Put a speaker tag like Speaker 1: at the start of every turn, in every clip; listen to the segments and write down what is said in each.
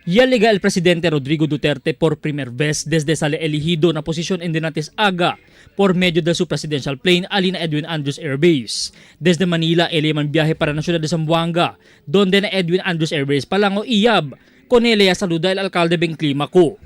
Speaker 1: Ya llega el presidente Rodrigo Duterte por primer vez desde sale elegido na posisyon en Dinates Aga por medio de su presidential plane ali na Edwin Andrews Air Base. Desde Manila, ele man biyahe para na siyudad de Zamboanga, donde na Edwin Andrews Air Base palango iyab, con ele ya saluda el alcalde Ben Climaco.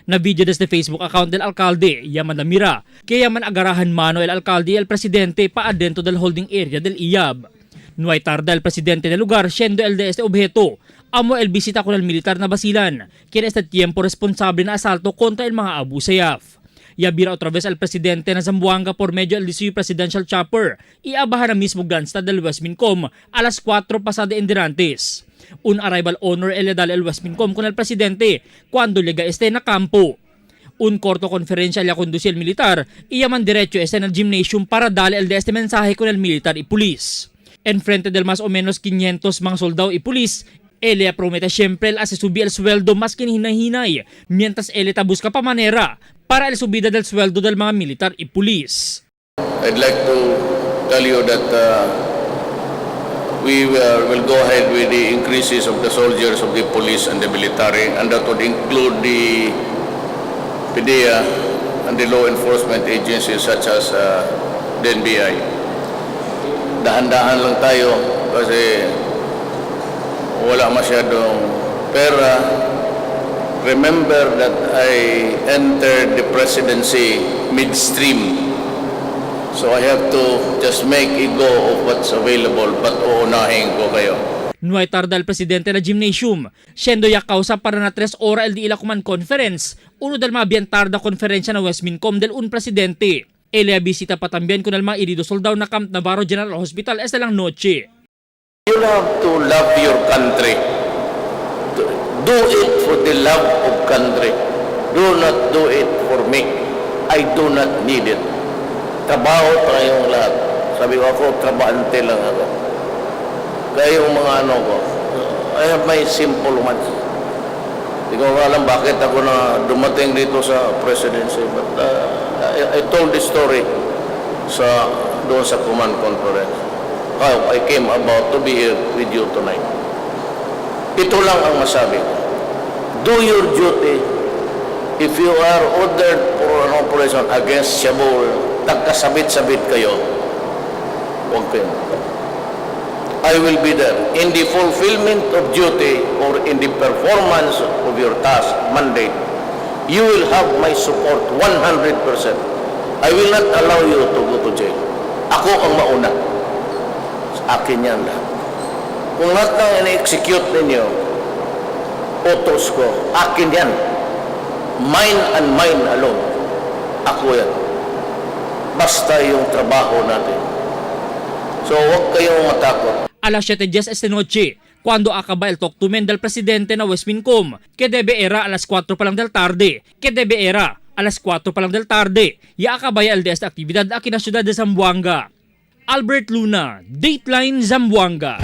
Speaker 1: Na video desde Facebook account del alcalde, yaman mira, kaya man agarahan mano el alcalde y el presidente pa adentro del holding area del IAB. No hay tarda el presidente del lugar siendo el de este objeto. Amo el visita con el militar na Basilan, quien este tiempo responsable na asalto contra el mga Abu Sayyaf. Yabira otra vez al presidente na Zamboanga por medio del DCU Presidential Chopper y abahan na mismo grandstand del Westmincom a las 4 pasada en Dirantes. Un arrival honor el dal el Westmincom con el presidente cuando llega este na campo. Un corto conferencia le conduce el militar y llaman derecho este en el gymnasium para darle el de este mensaje con el militar y pulis. En frente del más o menos 500 mga soldado y pulis, ele promete siempre el hace subir el sueldo más que hinahinay, mientras ele ta busca pa manera para el subida del sueldo del mga militar y pulis.
Speaker 2: I'd like to tell you that we will go ahead with the increases of the soldiers of the police and the military, and that would include the PDEA and the law enforcement agencies such as the NBI. Dahan-dahan lang tayo kasi wala masyadong pera. Remember that I entered the presidency midstream. So I have to just make a go of what's available, but uunahin ko kayo.
Speaker 1: No hay tarda el presidente na gymnasium, siendo ya causa para na 3 ora el di ila kuman conference, uno del mga bien tarda conferencia na Westmincom del un presidente. Ele visita pa también con el mga herido soldado na Camp Navarro General Hospital esta lang noche.
Speaker 2: You have to love your country. Do it for the love of country. Do not do it for me. I do not need it. Trabaho tayong lahat. Sabi ko ako, trabahante lang ako. Kaya yung mga ano ko, I have my simple ones. Hindi ko alam bakit ako na dumating dito sa presidency. But I told the story sa doon sa command conference. How I came about to be here with you tonight. Ito lang ang masabi ko. Do your duty. If you are ordered for an operation against Shabu, nagkasabit-sabit kayo, huwag kayo. I will be there in the fulfillment of duty or in the performance of your task, mandate. You will have my support 100%. I will not allow you to go to jail. Ako ang mauna. Sa akin yan lahat. Kung lahat ng ini-execute ninyo, utos ko, akin yan. Mine and mine alone. Ako yan. Basta yung trabaho natin. So, huwag kayong matakot.
Speaker 1: A las 7:10 esta noche, cuando acaba el talk to men del presidente na Westmincom, que debe era a las 4 pa lang del tarde, que debe era a las 4 pa lang del tarde, ya acaba ya el de esta actividad aquí na ciudad de Zamboanga. Albert Luna, Dateline Zamboanga.